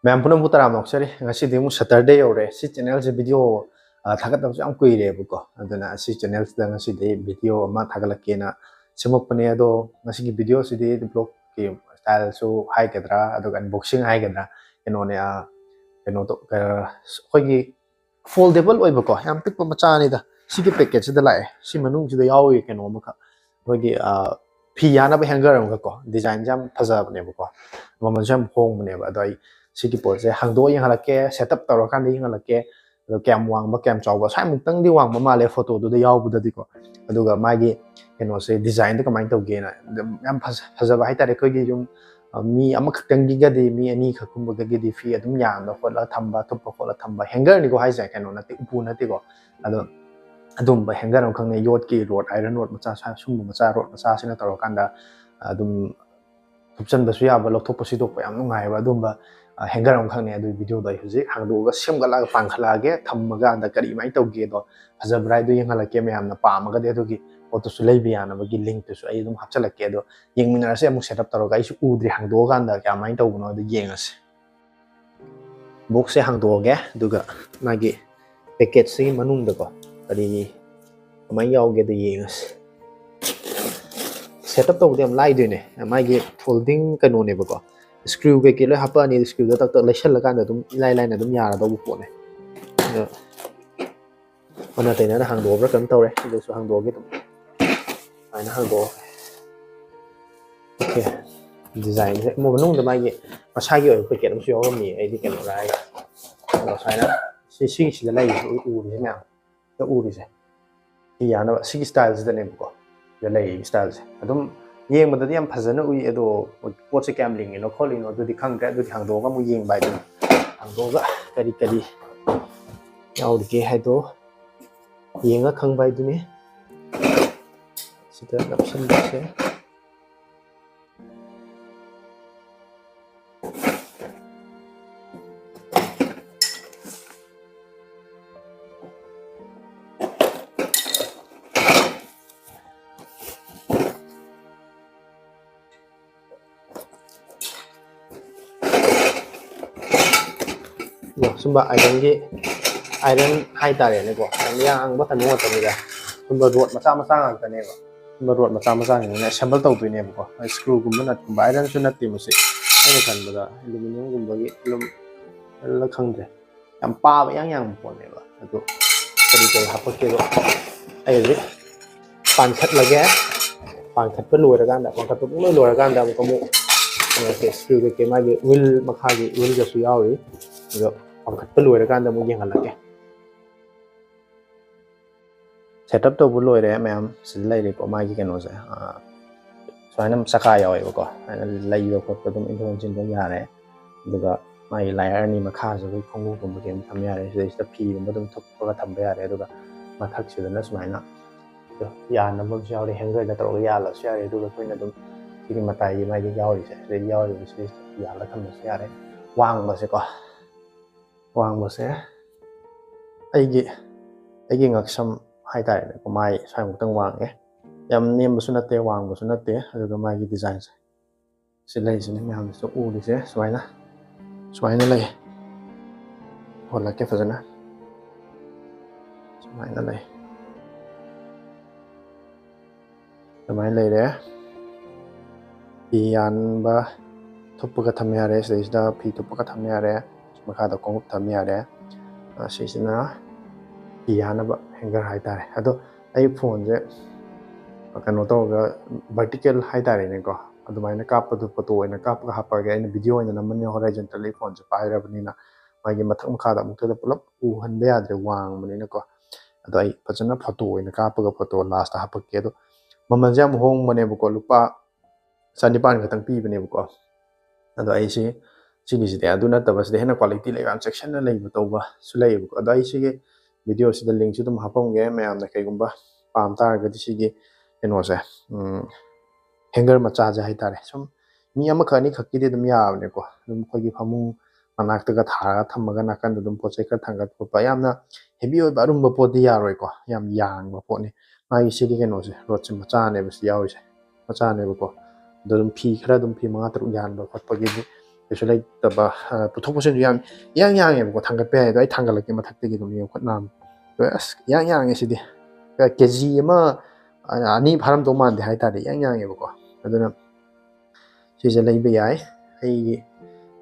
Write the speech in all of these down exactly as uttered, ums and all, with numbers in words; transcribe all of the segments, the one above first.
ꯃꯌꯥꯝ ꯄꯨꯝꯅꯃꯛꯄꯨ ꯇꯔꯥꯝꯅ ꯑꯣꯛꯆꯔꯤ꯫ ꯉꯁꯤꯗꯤ ꯑꯃꯨꯛ Saturday ꯌꯧꯔꯦ꯫ ꯁꯤ channelꯁꯦ video, ꯑ, ꯊꯥꯒꯠꯇꯕꯁꯨ ꯌꯥꯝ ꯀꯨꯏꯔꯦꯕꯀꯣ꯫ ꯑꯗꯨꯅ ꯑꯁꯤ channelꯁꯤꯗ ꯉꯁꯤꯗꯤ video ꯑꯃ ꯊꯥꯒꯠꯂꯛꯀꯦꯅ ꯁꯦꯝꯃꯛꯄꯅꯦ꯫ ꯑꯗꯣ ꯉꯁꯤꯒꯤ videoꯁꯤꯗꯤ vlogꯀꯤ styleꯁꯨ ꯍꯥꯏꯒꯗ꯭ꯔꯥ, ꯑꯗꯨꯒ unboxing ꯍꯥꯏꯒꯗ꯭ꯔꯥ, ꯀꯩꯅꯣꯅꯦ, ꯑ, ꯀꯩꯅꯣꯗꯣ, ꯑ, ꯑꯩꯈꯣꯏꯒꯤ foldable ꯑꯣꯏꯕꯀꯣ, ꯌꯥꯝ ꯄꯤꯛꯄ ꯃꯆꯥꯅꯤꯗ꯫ ꯁꯤꯒꯤ packetꯁꯤꯗ ꯂꯥꯛꯑꯦ꯫ ꯁꯤ ꯃꯅꯨꯡꯁꯤꯗ ꯌꯥꯎꯔꯤ ꯀꯩꯅꯣ ꯑꯃꯈꯛ, ꯑꯩꯈꯣꯏꯒꯤ, ꯑ, ꯐꯤ ꯌꯥꯅꯕ hanger ꯑꯃꯈꯛꯀꯣ꯫ Designꯁꯦ ꯌꯥꯝ ꯐꯖꯕꯅꯦꯕꯀꯣ, ꯃꯃꯜꯁꯨ ꯌꯥꯝ ꯍꯣꯡꯕꯅꯦꯕ꯫ ꯑꯗꯣ ꯑꯩ ꯁꯤꯒꯤ ꯄꯣꯠꯁꯦ ꯍꯥꯡꯗꯣꯛꯑ ꯌꯦꯡꯍꯜꯂꯛꯀꯦ, setup ꯇꯧꯔꯀꯥꯟꯗ ꯌꯦꯡꯍꯜꯂꯛꯀꯦ꯫ ꯑꯗꯣ ꯀꯌꯥꯝ ꯋꯥꯡꯕ, ꯀꯌꯥꯝ ꯆꯥꯎꯕ, ꯁ꯭ꯋꯥꯏꯃꯨꯛꯇꯪꯗꯤ ꯋꯥꯡꯕ ꯃꯥꯜꯂꯦ photoꯗꯨꯗ ꯌꯥꯎꯕꯗꯗꯤꯀꯣ꯫ ꯑꯗꯨꯒ ꯃꯥꯒꯤ ꯀꯩꯅꯣꯁꯦ, designꯗꯣ ꯀꯃꯥꯏꯅ ꯇꯧꯒꯦꯅ, ꯑꯗꯨꯝ ꯌꯥꯝ ꯐꯖ-, ꯐꯖꯕ ꯍꯥꯏꯇꯥꯔꯦ꯫ ꯑꯩꯈꯣꯏꯒꯤ ꯌꯨꯝ, ꯑ, ꯃꯤ ꯑꯃꯈꯛꯇꯪꯒꯤꯒꯗꯤ, ꯃꯤ ꯑꯅꯤꯈꯛꯀꯨꯝꯕꯒꯗꯤ ꯐꯤ ꯑꯗꯨꯝ ꯌꯥꯟꯕ ꯈꯣꯠꯂ ꯊꯝꯕ, ꯊꯨꯞꯄ ꯈꯣꯠꯂ ꯊꯝꯕ, hangerꯅꯤꯀꯣ ꯍꯥꯏꯁꯦ, ꯀꯩꯅꯣ ꯅꯠꯇꯦ, ꯎꯄꯨ ꯅꯠꯇꯦꯀꯣ꯫ ꯑꯗꯣ ꯑꯗꯨꯝꯕ hanger ꯑꯃꯈꯛꯅꯦ, ꯌꯣꯠꯀꯤ rod, iron rod ꯃꯆꯥ, ꯁꯥ-, ꯁꯨꯝꯕ ꯃꯆꯥ, rod ꯃꯆꯥꯁꯤꯅ ꯇꯧꯔꯀꯥꯟꯗ ꯑꯗꯨꯝ ꯊꯨꯞꯆꯟꯕꯁꯨ ꯌꯥꯕ, ꯂꯧꯊꯣꯛꯄ ꯁꯤꯗꯣꯛꯄ ꯌꯥꯝ ꯅꯨꯡꯉꯥꯏꯕ ꯑꯗꯨꯝꯕ, ꯑ, hanger ꯑꯃꯈꯛꯅꯦ꯫ ꯑꯗꯨꯒꯤ videoꯗꯣ ꯑꯩ ꯍꯧꯖꯤꯛ ꯍꯥꯡꯗꯣꯛꯑꯒ ꯁꯦꯝꯒꯠꯂꯒ ꯄꯥꯟꯈꯠꯂꯛꯑꯒꯦ, ꯊꯝꯃꯀꯥꯟꯗ ꯀꯔꯤꯃꯥꯏꯅ ꯇꯧꯒꯦꯗꯣ, ꯐꯖꯕ꯭ꯔꯥ ꯍꯥꯏꯗꯣ ꯌꯦꯡꯍꯜꯂꯛꯀꯦ꯫ ꯃꯌꯥꯝꯅ ꯄꯥꯝꯃꯒꯗꯤ ꯑꯗꯨꯒꯤ ꯄꯣꯠꯇꯨꯁꯨ ꯂꯩꯕ ꯌꯥꯅꯕꯒꯤ linkꯇꯨꯁꯨ ꯑꯩ ꯑꯗꯨꯝ ꯍꯥꯞꯆꯤꯜꯂꯛꯀꯦ꯫ ꯑꯗꯣ ꯌꯦꯡꯃꯤꯟꯅꯔꯁꯦ꯫ ꯑꯃꯨꯛ setup ꯇꯧꯔꯒ ꯑꯩꯁꯨ ꯎꯗ꯭ꯔꯤ, ꯍꯥꯡꯗꯣꯛꯑꯀꯥꯟꯗ ꯀꯃꯥꯏꯅ ꯇꯧꯕꯅꯣ ꯑꯗꯨ ꯌꯦꯡꯉꯁꯦ꯫ Boxꯁꯦ ꯍꯥꯡꯗꯣꯛꯑꯒꯦ, ꯑꯗꯨꯒ ꯃꯥꯒꯤ packetꯁꯤꯒꯤ ꯃꯅꯨꯡꯗꯀꯣ ꯀꯔꯤ ꯀꯃꯥꯏꯅ ꯌꯥꯎꯒꯦꯗꯣ ꯌꯦꯡꯉꯁꯤ꯫ Setup ꯇꯧꯕꯗꯤ ꯌꯥꯝ ꯂꯥꯏꯗꯣꯏꯅꯦ꯫ ꯃꯥꯒꯤ folding ꯀꯩꯅꯣꯅꯦꯕꯀꯣ, screw ꯀꯩꯀꯩ ꯂꯣꯏ ꯍꯥꯞꯄꯛꯑꯅꯤ꯫ Screwꯗ ꯇꯛ ꯇꯛ ꯂꯩꯁꯜꯂꯀꯥꯟꯗ ꯑꯗꯨꯝ ꯏꯂꯥꯏ ꯂꯥꯏꯅ ꯑꯗꯨꯝ ꯌꯥꯔꯗꯧꯕ ꯄꯣꯠꯅꯦ꯫ ꯑꯗꯣ ꯑꯣꯟꯅ ꯇꯩꯅꯅ ꯍꯥꯡꯗꯣꯛꯑꯕ꯭ꯔꯥ ꯀꯩꯅꯣꯝ ꯇꯧꯔꯦ꯫ ꯑꯗꯨꯁꯨ ꯍꯥꯡꯗꯣꯛꯑꯒꯦ ꯑꯗꯨꯝ꯫ ꯁꯨꯃꯥꯏꯅ ꯍꯥꯡꯗꯣꯛꯑꯒꯦ꯫ Okay, designꯁꯦ ꯃꯅꯨꯡꯗ ꯃꯥꯒꯤ ꯃꯁꯥꯒꯤ ꯑꯣꯏꯕ packet ꯑꯃꯁꯨ ꯌꯥꯎꯔꯝꯃꯤ꯫ ꯑꯩꯗꯤ ꯀꯩꯅꯣ ꯍꯥꯏꯔꯒ, ꯑꯗꯣ ꯁꯨꯃꯥꯏꯅ ꯁꯤ, ꯁꯤꯒꯤꯁꯤꯗ ꯂꯩꯔꯤꯁꯦ ꯎꯔꯤꯁꯦ ꯃꯌꯥꯝ, ꯁꯤꯗ ꯎꯔꯤꯁꯦ, ꯁꯤ ꯌꯥꯅꯕ ꯁꯤꯒꯤ styleꯁꯤꯗꯅꯦꯕꯀꯣ꯫ ꯁꯤꯗ ꯂꯩꯔꯤꯕ styleꯁꯦ ꯑꯗꯨꯝ ꯌꯦꯡꯕꯗꯗꯤ ꯌꯥꯝ ꯐꯖꯅ ꯎꯏ, ꯑꯗꯣ ꯄꯣꯠꯁꯦ ꯀꯌꯥꯝ ꯂꯤꯡꯉꯤꯅꯣ ꯈꯣꯠꯂꯤꯅꯣ ꯑꯗꯨꯗꯤ ꯈꯪꯗ꯭ꯔꯦ꯫ ꯑꯗꯨꯗꯤ ꯍꯥꯡꯗꯣꯛꯑꯒ ꯑꯃꯨꯛ ꯌꯦꯡꯕ ꯍꯥꯏꯗꯨꯅꯤ꯫ ꯍꯥꯡꯗꯣꯛꯑꯒ ꯀꯔꯤ ꯀꯔꯤ ꯌꯥꯎꯔꯤꯒꯦ ꯍꯥꯏꯗꯣ ꯌꯦꯡꯉ ꯈꯪꯕ ꯍꯥꯏꯗꯨꯅꯤ꯫ ꯁꯤꯗ ꯅꯞꯁꯤꯟꯕꯁꯦ꯫ ꯁꯨꯝꯕ ꯑꯥꯏꯔꯟꯒꯤ, ꯑꯥꯏꯔꯟ ꯍꯥꯏꯇꯥꯔꯦꯅꯦꯀꯣ, ꯌꯥꯝ ꯌꯥꯡꯕ ꯀꯩꯅꯣ ꯉꯥꯛꯇꯅꯤꯗ꯫ ꯁꯨꯝꯕ ꯔꯣꯗ ꯃꯆꯥ ꯃꯆꯥ ꯉꯥꯛꯇꯅꯦꯕ꯫ ꯁꯨꯝꯕ ꯔꯣꯗ ꯃꯆꯥ ꯃꯆꯥꯁꯤꯡꯁꯤꯅ ꯑꯦꯁꯦꯝꯕꯜ ꯇꯧꯗꯣꯏꯅꯦꯕꯀꯣ꯫ ꯁ꯭ꯀ꯭ꯔꯨꯒꯨꯝꯕ, ꯅꯠꯀꯨꯝꯕ, ꯑꯥꯏꯔꯟꯁꯨ ꯅꯠꯇꯦ ꯃꯁꯤ꯫ ꯑꯩꯅ ꯈꯟꯕꯗ ꯑꯦꯂꯨꯃꯤꯅꯤꯌꯝꯒꯨꯝꯕꯒꯤ ꯑꯗꯨꯝ, ꯈꯪꯗ꯭ꯔꯦ, ꯌꯥꯝ ꯄꯥꯕ ꯏꯌꯥꯡ ꯌꯥꯡꯕ ꯄꯣꯠꯅꯦꯕ꯫ ꯑꯗꯨ ꯀꯔꯤ ꯀꯔꯤ ꯍꯥꯞꯄꯛꯀꯦꯗꯣ ꯑꯩ ꯍꯧꯖꯤꯛ ꯄꯥꯟꯈꯠꯂꯒꯦ꯫ ꯄꯥꯟꯈꯠꯄ ꯂꯣꯏꯔꯀꯥꯟꯗ, ꯄꯥꯟꯈꯠꯄ ꯄꯨꯡꯂꯣꯏ ꯂꯣꯏꯔꯀꯥꯟꯗ ꯑꯃꯨꯛ ꯑꯃꯨꯛ ꯁ꯭ꯀ꯭ꯔꯨ ꯀꯩꯀꯩ, ꯃꯥꯒꯤ ꯋꯤꯜ, ꯃꯈꯥꯒꯤ ꯋꯤꯜꯒꯁꯨ ꯌꯥꯎꯔꯤ꯫ ꯑꯗꯣ ꯄꯥꯟꯈꯠꯄ ꯂꯣꯏꯔꯀꯥꯟꯗ ꯑꯃꯨꯛ ꯌꯦꯡꯍꯜꯂꯛꯀꯦ꯫ ꯁꯦꯠ ꯑꯞ ꯇꯧꯕ ꯂꯣꯏꯔꯦ ꯃꯌꯥꯝ꯫ ꯁꯤꯗ ꯂꯩꯔꯦꯀꯣ ꯃꯥꯒꯤ ꯀꯩꯅꯣꯁꯦ꯫ ꯑꯥ, ꯁꯨꯃꯥꯏꯅ ꯆꯀꯥ ꯌꯥꯎꯋꯦꯕꯀꯣ꯫ ꯁꯨꯃꯥꯏꯅ ꯂꯩꯕ ꯈꯣꯠꯄ ꯑꯗꯨꯝ ꯏꯟꯊꯣꯛ ꯏꯟꯁꯤꯟ ꯑꯗꯨꯝ ꯌꯥꯔꯦ꯫ ꯑꯗꯨꯒ ꯃꯥꯒꯤ ꯂꯥꯏꯌꯔ ꯑꯅꯤ ꯃꯈꯥꯁꯨ ꯑꯩꯈꯣꯏ ꯈꯣꯡꯎꯞꯀꯨꯝꯕ ꯀꯩꯝ ꯊꯝ ꯌꯥꯔꯦ꯫ ꯁꯤꯗꯩꯁꯤꯗ ꯐꯤꯒꯨꯝꯕ ꯑꯗꯨꯝ ꯊꯨꯞꯄꯒ ꯊꯝꯕ ꯌꯥꯔꯦ꯫ ꯑꯗꯨꯒ ꯃꯊꯛꯁꯤꯗꯅ ꯁꯨꯃꯥꯏꯅ ꯌꯥꯟꯅꯕ ꯑꯃꯁꯨ ꯌꯥꯎꯔꯦ꯫ ꯍꯦꯡꯒꯔꯗ ꯇꯧꯔꯒ ꯌꯥꯜꯂꯁꯨ ꯌꯥꯔꯦ꯫ ꯑꯗꯨꯒ ꯑꯩꯈꯣꯏꯅ ꯑꯗꯨꯝ ꯁꯤꯒꯤ ꯃꯇꯥꯏꯒꯤ ꯃꯥꯒꯤ ꯌꯥꯎꯔꯤꯁꯦ, ꯁꯤꯗ ꯌꯥꯎꯔꯤꯕꯁꯤꯗꯩꯁꯤꯗ ꯌꯥꯜꯂ ꯊꯝꯕꯁꯨ ꯌꯥꯔꯦ꯫ ꯋꯥꯡꯕꯁꯦꯀꯣ, ꯋꯥꯡꯕꯁꯦ ꯑꯩꯒꯤ, ꯑꯩꯒꯤ ꯉꯛꯁꯝ ꯍꯥꯏꯇꯥꯔꯦꯅꯦꯀꯣ, ꯃꯥꯏ ꯁ꯭ꯋꯥꯏꯃꯨꯛꯇꯪ ꯋꯥꯡꯉꯦ꯫ ꯌꯥꯝ ꯅꯦꯝꯕꯁꯨ ꯅꯠꯇꯦ, ꯋꯥꯡꯕꯁꯨ ꯅꯠꯇꯦ꯫ ꯑꯗꯨꯒ ꯃꯥꯒꯤ ꯗꯤꯖꯥꯏꯟꯁꯦ, ꯁꯤ ꯂꯩꯁꯤꯅꯦ ꯃꯌꯥꯝꯁꯤꯁꯨ ꯎꯔꯤꯁꯦ, ꯁꯨꯃꯥꯏꯅ, ꯁꯨꯃꯥꯏꯅ ꯂꯩ꯫ ꯍꯣꯜꯂꯛꯀꯦ ꯐꯖꯅ꯫ ꯁꯨꯃꯥꯏꯅ ꯂꯩ꯫ ꯑꯗꯨꯃꯥꯏꯅ ꯂꯩꯔꯦ꯫ ꯐꯤ ꯌꯥꯟꯕ ꯊꯨꯞꯄꯒ ꯊꯝ ꯌꯥꯔꯦ꯫ ꯁꯤꯗꯩꯁꯤꯗ ꯐꯤ ꯊꯨꯞꯄꯒ ꯊꯝ ꯌꯥꯔꯦ꯫ ꯃꯈꯥꯗ ꯈꯣꯡꯎꯞ ꯊꯝ ꯌꯥꯔꯦ꯫ ꯑ, ꯁꯤꯁꯤꯅ ꯐꯤ ꯌꯥꯟꯅꯕ ꯍꯦꯡꯒꯔ ꯍꯥꯏꯇꯥꯔꯦ꯫ ꯑꯗꯣ ꯑꯩ ꯐꯣꯟꯁꯦ ꯀꯩꯅꯣ ꯇꯧꯔꯒ, ꯚꯔꯇꯤꯀꯦꯜ ꯍꯥꯏꯇꯥꯔꯦꯅꯦꯀꯣ, ꯑꯗꯨꯃꯥꯏꯅ ꯀꯥꯞꯄꯗꯣ, ꯐꯣꯇꯣ ꯑꯣꯏꯅ ꯀꯥꯞꯄꯒ ꯍꯥꯞꯄꯛꯑꯒꯦ꯫ ꯑꯩꯅ ꯚꯤꯗꯤꯑꯣ ꯑꯣꯏꯅ ꯅꯝꯕꯅꯤꯅ ꯍꯣꯔꯥꯏꯖꯟꯇꯦꯜꯂꯤ ꯐꯣꯟꯁꯦ ꯄꯥꯏꯔꯕꯅꯤꯅ ꯃꯥꯒꯤ ꯃꯊꯛ ꯃꯈꯥꯗ ꯑꯃꯨꯛꯇꯗ ꯄꯨꯂꯞ ꯎꯍꯟꯕ ꯌꯥꯗ꯭ꯔꯦ, ꯋꯥꯡꯕꯅꯤꯅꯀꯣ꯫ ꯑꯗꯣ ꯑꯩ ꯐꯖꯅ ꯐꯣꯇꯣ ꯑꯣꯏꯅ ꯀꯥꯞꯄꯒ ꯐꯣꯇꯣ ꯂꯥꯁꯇ ꯍꯥꯞꯄꯛꯀꯦ꯫ ꯑꯗꯣ ꯃꯃꯜꯁꯦ ꯌꯥꯝ ꯍꯣꯡꯕꯅꯦꯕꯀꯣ, ꯂꯨꯄꯥ ꯆꯅꯤꯄꯥꯟ ꯈꯛꯇꯪ ꯄꯤꯕꯅꯦꯕꯀꯣ꯫ ꯑꯗꯣ ꯑꯩꯁꯤ ꯁꯤꯒꯤꯁꯤꯗꯤ, ꯑꯗꯨ ꯅꯠꯇꯕ ꯁꯤꯗ ꯍꯦꯟꯅ ꯀ꯭ꯋꯥꯂꯤꯇꯤ ꯂꯩꯕ, ꯌꯥꯝ ꯆꯦꯛꯁꯤꯟꯅ ꯂꯩꯕ ꯇꯧꯕꯁꯨ ꯂꯩꯌꯦꯕꯀꯣ꯫ ꯑꯗꯣ ꯑꯩ ꯁꯤꯒꯤ ꯚꯤꯗꯤꯑꯣꯁꯤꯗ ꯂꯤꯡꯁꯨ ꯑꯗꯨꯝ ꯍꯥꯞꯄꯝꯒꯦ, ꯃꯌꯥꯝꯅ ꯀꯩꯒꯨꯝꯕ ꯄꯥꯝ ꯇꯥꯔꯒꯗꯤ ꯁꯤꯒꯤ ꯀꯩꯅꯣꯁꯦ, ꯎꯝ, ꯍꯦꯡꯒꯔ ꯃꯆꯥꯁꯦ ꯍꯥꯏꯇꯥꯔꯦ꯫ ꯁꯨꯝ ꯃꯤ ꯑꯃꯈꯛ ꯑꯅꯤꯈꯛꯀꯤꯗꯤ ꯑꯗꯨꯝ ꯌꯥꯕꯅꯦꯀꯣ꯫ ꯑꯗꯨꯝ ꯑꯩꯈꯣꯏꯒꯤ ꯐꯃꯨꯡ ꯃꯅꯥꯛꯇꯒ ꯊꯥꯔꯒ ꯊꯝꯃꯒ ꯅꯥꯀꯟꯗ ꯑꯗꯨꯝ ꯄꯣꯠ ꯆꯩ ꯈꯔ ꯊꯥꯡꯒꯠꯄ ꯈꯣꯠꯄ, ꯌꯥꯝꯅ ꯍꯦꯚꯤ ꯑꯣꯏꯕ ꯑꯔꯨꯝꯕ ꯄꯣꯠꯇꯤ ꯌꯥꯔꯣꯏꯀꯣ, ꯌꯥꯝ ꯌꯥꯡꯕ ꯄꯣꯠꯅꯤ꯫ ꯃꯥꯒꯤ ꯁꯤꯒꯤ ꯀꯩꯅꯣꯁꯦ, ꯔꯣꯠꯁꯦ ꯃꯆꯥꯅꯦꯕ ꯁꯤ ꯌꯥꯎꯔꯤꯁꯦ, ꯃꯆꯥꯅꯦꯕꯀꯣ꯫ ꯑꯗꯣ ꯑꯗꯨꯝ ꯐꯤ ꯈꯔ, ꯑꯗꯨꯝ ꯐꯤ ꯃꯉꯥ ꯇꯔꯨꯛ ꯌꯥꯟꯕ ꯈꯣꯠꯄꯒꯤꯗꯤ ꯀꯩꯁꯨ ꯂꯩꯇꯕ, ꯑ, ꯄꯨꯊꯣꯛ ꯄꯨꯁꯤꯟꯁꯨ ꯌꯥꯝ ꯏꯌꯥꯡ ꯌꯥꯡꯉꯦꯕꯀꯣ꯫ ꯊꯥꯡꯒꯠꯄ ꯌꯥꯏ꯫ ꯑꯗꯣ ꯑꯩ ꯊꯥꯡꯒꯠꯂꯛꯀꯦ ꯃꯊꯛꯇꯒꯤ ꯑꯗꯨꯝ ꯌꯦꯡꯉꯨ, ꯈꯨꯠ ꯅꯥꯝꯃ꯫ ꯑꯗꯣ ꯑꯁ, ꯏꯌꯥꯡ ꯌꯥꯡꯉꯦ ꯁꯤꯗꯤ꯫ ꯀꯦ ꯖꯤ ꯑꯃ, ꯑ, ꯑꯅꯤ ꯐꯥꯔꯝꯗꯧ ꯃꯥꯟꯗꯦ ꯍꯥꯏꯇꯥꯔꯦ, ꯏꯌꯥꯡ ꯌꯥꯡꯉꯦꯕꯀꯣ꯫ ꯑꯗꯨꯅ ꯁꯤꯁꯦ ꯂꯩꯕ ꯌꯥꯏ꯫ ꯑꯩꯒꯤ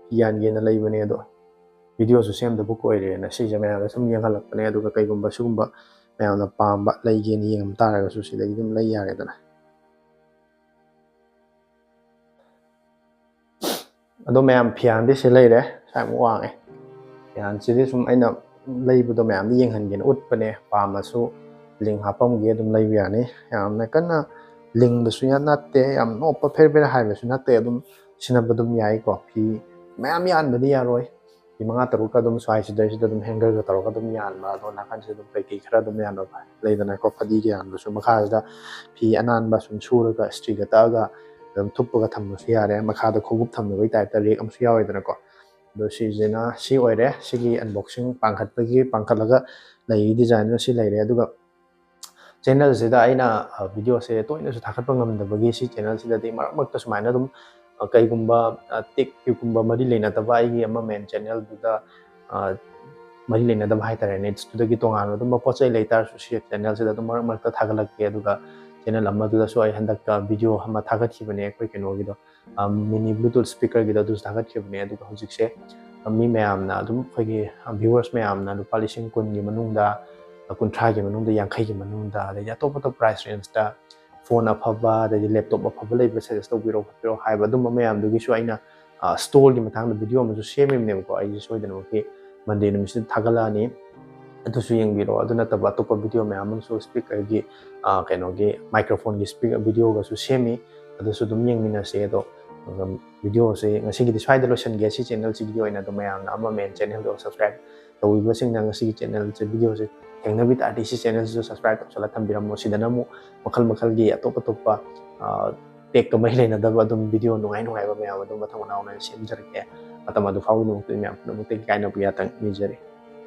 ꯌꯥꯟꯒꯦꯅ ꯂꯩꯕꯅꯦ, ꯑꯗꯣ ꯚꯤꯗꯤꯑꯣꯁꯨ ꯁꯦꯝꯗꯕ ꯀꯨꯏꯔꯦꯅ ꯁꯤꯁꯦ ꯃꯌꯥꯝꯗ ꯁꯨꯝ ꯌꯦꯡꯍꯜꯂꯛꯄꯅꯦ꯫ ꯑꯗꯨꯒ ꯀꯩꯒꯨꯝꯕ ꯁꯤꯒꯨꯝꯕ ꯃꯌꯥꯝꯅ ꯄꯥꯝꯕ ꯂꯩꯒꯦꯅ ꯌꯦꯡꯉꯝ ꯇꯥꯔꯒꯁꯨ ꯁꯤꯗꯒꯤ ꯑꯗꯨꯝ ꯂꯩ ꯌꯥꯔꯦꯗꯅ꯫ ꯑꯗꯣ ꯃꯌꯥꯝ, ꯐꯤꯌꯥꯟꯗꯤ ꯁꯤ ꯂꯩꯔꯦ, ꯁ꯭ꯋꯥꯏꯃꯨꯛ ꯋꯥꯡꯉꯦ꯫ ꯐꯤꯌꯥꯟꯁꯤꯗꯤ ꯁꯨꯝ ꯑꯩꯅ ꯂꯩꯕꯗꯣ ꯃꯌꯥꯝꯗ ꯌꯦꯡꯍꯟꯒꯦꯅ ꯎꯠꯄꯅꯦ꯫ ꯄꯥꯝꯃꯁꯨ link ꯍꯥꯞꯄꯝꯒꯦ, ꯑꯗꯨꯝ ꯂꯩꯕ ꯌꯥꯅꯤ꯫ ꯌꯥꯝꯅ ꯀꯟꯅ ꯂꯤꯡꯕꯁꯨ ꯌꯥ-, ꯅꯠꯇꯦ, ꯌꯥꯝ ꯅꯣꯞꯄ ꯐꯦꯔ ꯐꯦꯔ ꯍꯥꯏꯕꯁꯨ ꯅꯠꯇꯦ, ꯑꯗꯨꯝ ꯁꯤꯟꯅꯕ ꯑꯗꯨꯝ ꯌꯥꯏꯀꯣ꯫ ꯐꯤ ꯃꯌꯥꯝ ꯌꯥꯟꯕꯗꯤ ꯌꯥꯔꯣꯏ꯫ ꯐꯤ ꯃꯉꯥ ꯇꯔꯨꯛꯀ ꯑꯗꯨꯝ ꯁ꯭ꯋꯥꯏꯁꯤꯗꯩꯁꯤꯗ ꯑꯗꯨꯝ ꯍꯦꯡꯒꯔꯒ ꯇꯧꯔꯒ ꯑꯗꯨꯝ ꯌꯥꯟꯕ, ꯑꯗꯣ ꯅꯥꯀꯟꯁꯤꯗ ꯑꯗꯨꯝ ꯀꯩꯀꯩ ꯈꯔ ꯑꯗꯨꯝ ꯌꯥꯟꯕ ꯂꯩꯗꯅꯀꯣ, ꯐꯗꯤꯒ ꯌꯥꯟꯕꯁꯨ꯫ ꯃꯈꯥꯁꯤꯗ ꯐꯤ ꯑꯅꯥꯟꯕ ꯁꯨꯝ ꯁꯨꯔꯒ ꯏꯁꯇ꯭ꯔꯤꯒ ꯇꯛꯑꯒ ꯑꯗꯨꯝ ꯊꯨꯞꯄꯒ ꯊꯝꯕꯁꯨ ꯌꯥꯔꯦ꯫ ꯃꯈꯥꯗ ꯈꯣꯡꯎꯞ ꯊꯝꯅꯕꯒꯤ ꯇꯥꯏꯞꯇ ꯔꯦꯛ ꯑꯃꯁꯨ ꯌꯥꯎꯋꯦꯗꯅꯀꯣ꯫ ꯑꯗꯣ ꯁꯤꯁꯤꯅ ꯁꯤ ꯑꯣꯏꯔꯦ, ꯁꯤꯒꯤ unboxing ꯄꯥꯡꯈꯠꯄꯒꯤ, ꯄꯥꯡꯈꯠꯂꯒ ꯂꯩꯔꯤ design ꯁꯤ ꯂꯩꯔꯦ꯫ ꯑꯗꯨꯒ channel ꯁꯤꯗ ꯑꯩꯅ, ꯑ, video ꯁꯦ ꯇꯣꯏꯅꯁꯨ ꯊꯥꯒꯠꯄ ꯉꯝꯗꯕꯒꯤ ꯁꯤ channel ꯁꯤꯗꯗꯤ ꯃꯔꯛ ꯃꯔꯛꯇ ꯁꯨꯃꯥꯏꯅ ꯑꯗꯨꯝ, ꯑ, ꯀꯩꯒꯨꯝꯕ, ꯑ, tech ꯀꯨꯝꯕ ꯃꯔꯤ ꯂꯩꯅꯗꯕ ꯑꯩꯒꯤ ꯑꯃ main channel ꯗꯨꯗ, ꯑ, ꯃꯔꯤ ꯂꯩꯅꯗꯕ ꯍꯥꯏꯇꯥꯔꯦꯅꯦ, ꯑꯗꯨꯗꯒꯤ ꯇꯣꯉꯥꯟꯕ ꯑꯗꯨꯝ ꯄꯣꯠ ꯆꯩ ꯂꯩꯇꯥꯔꯁꯨ ꯁꯤ channel ꯁꯤꯗ ꯑꯗꯨꯝ ꯃꯔꯛ ꯃꯔꯛꯇ ꯊꯥꯒꯠꯂꯛꯀꯦ꯫ ꯑꯗꯨꯒ channel ꯑꯃꯗꯨꯗꯁꯨ ꯑꯩ ꯍꯟꯗꯛꯇ video ꯑꯃ ꯊꯥꯒꯠꯈꯤꯕꯅꯦ, ꯑꯩꯈꯣꯏ ꯀꯩꯅꯣꯒꯤꯗꯣ, ꯑ, mini Bluetooth speaker ꯒꯤꯗꯣ, ꯑꯗꯨꯁꯨ ꯊꯥꯒꯠꯈꯤꯕꯅꯦ꯫ ꯑꯗꯨꯒ ꯍꯧꯖꯤꯛꯁꯦ, ꯑ, ꯃꯤ ꯃꯌꯥꯝꯅ ꯑꯗꯨꯝ, ꯑꯩꯈꯣꯏꯒꯤ, ꯑ, viewers ꯃꯌꯥꯝꯅ ꯂꯨꯄꯥ ꯂꯤꯁꯤꯡ ꯀꯨꯟꯒꯤ ꯃꯅꯨꯡꯗ, ꯑ, ꯀꯨꯟꯊ꯭ꯔꯥꯒꯤ ꯃꯅꯨꯡꯗ, ꯌꯥꯡꯈꯩꯒꯤ ꯃꯅꯨꯡꯗ, ꯑꯗꯩꯗꯤ ꯑꯇꯣꯞ ꯑꯇꯣꯞꯄ price range ꯇ phone ꯑꯐꯕ, ꯑꯗꯩꯗꯤ laptop ꯑꯐꯕ ꯂꯩꯕ suggest ꯇꯧꯕꯤꯔꯣ ꯈꯣꯠꯄꯤꯔꯣ ꯍꯥꯏꯕ, ꯑꯗꯨꯝꯕ ꯃꯌꯥꯝꯗꯨꯒꯤꯁꯨ ꯑꯩꯅ, ꯑ, store ꯒꯤ ꯃꯇꯥꯡꯗ video ꯑꯃꯁꯨ ꯁꯦꯝꯃꯤꯕꯅꯦꯕꯀꯣ꯫ ꯑꯩꯁꯦ ꯁꯣꯏꯗꯅꯃꯛꯀꯤ Monday ꯅꯨꯃꯤꯠꯁꯤꯗ ꯊꯥꯒꯠꯂꯛꯑꯅꯤ꯫ ꯑꯗꯨꯁꯨ ꯌꯦꯡꯕꯤꯔꯣ꯫ ꯑꯗꯨ ꯅꯠꯇꯕ ꯑꯇꯣꯞꯄ video ꯃꯌꯥꯝ ꯑꯃꯁꯨ speaker ꯒꯤ, ꯑ, ꯀꯩꯅꯣꯒꯤ microphone ꯒꯤ speak-, video ꯒꯁꯨ ꯁꯦꯝꯃꯤ꯫ ꯑꯗꯨꯁꯨ ꯑꯗꯨꯝ ꯌꯦꯡꯃꯤꯟꯅꯁꯦ꯫ ꯑꯗꯣ, ꯑꯗꯨꯝ video ꯁꯦ ꯉꯁꯤꯒꯤꯗꯤ ꯁ꯭ꯋꯥꯏꯗ ꯂꯣꯏꯁꯤꯟꯒꯦ꯫ ꯁꯤ channel ꯁꯤꯒꯤ video ꯑꯣꯏꯅ ꯑꯗꯨꯝ ꯃꯌꯥꯝꯅ ꯑꯃ main channel ꯗꯣ subscribe ꯇꯧꯕꯤꯕꯁꯤꯡꯅ ꯉꯁꯤꯒꯤ channel ꯁꯦ, video ꯁꯦ ꯊꯦꯡꯅꯕꯤ ꯇꯥꯔꯗꯤ ꯁꯤ channel ꯁꯤꯁꯨ subscribe ꯇꯧꯁꯜꯂ ꯊꯝꯕꯤꯔꯝꯃꯣ꯫ ꯁꯤꯗꯅ ꯑꯃꯨꯛ ꯃꯈꯜ ꯃꯈꯜꯒꯤ ꯑꯇꯣꯞ ꯑꯇꯣꯞꯄ, ꯑ, tech ꯀ ꯃꯔꯤ ꯂꯩꯅꯗꯕ ꯑꯗꯨꯝ video ꯅꯨꯡꯉꯥꯏ ꯅꯨꯡꯉꯥꯏꯕ ꯃꯌꯥꯝ ꯑꯗꯨꯝ ꯃꯊꯪ ꯃꯅꯥꯎ ꯅꯥꯏꯅ ꯁꯦꯝꯖꯔꯛꯀꯦ꯫ ꯃꯇꯝ ꯑꯗꯨ ꯐꯥꯎꯕꯒꯤꯗꯃꯛꯇ ꯃꯌꯥꯝ ꯄꯨꯝꯅꯃꯛꯇꯒꯤ ꯀꯥꯏꯅꯕ ꯌꯥꯊꯪ ꯅꯤꯖꯔꯤ꯫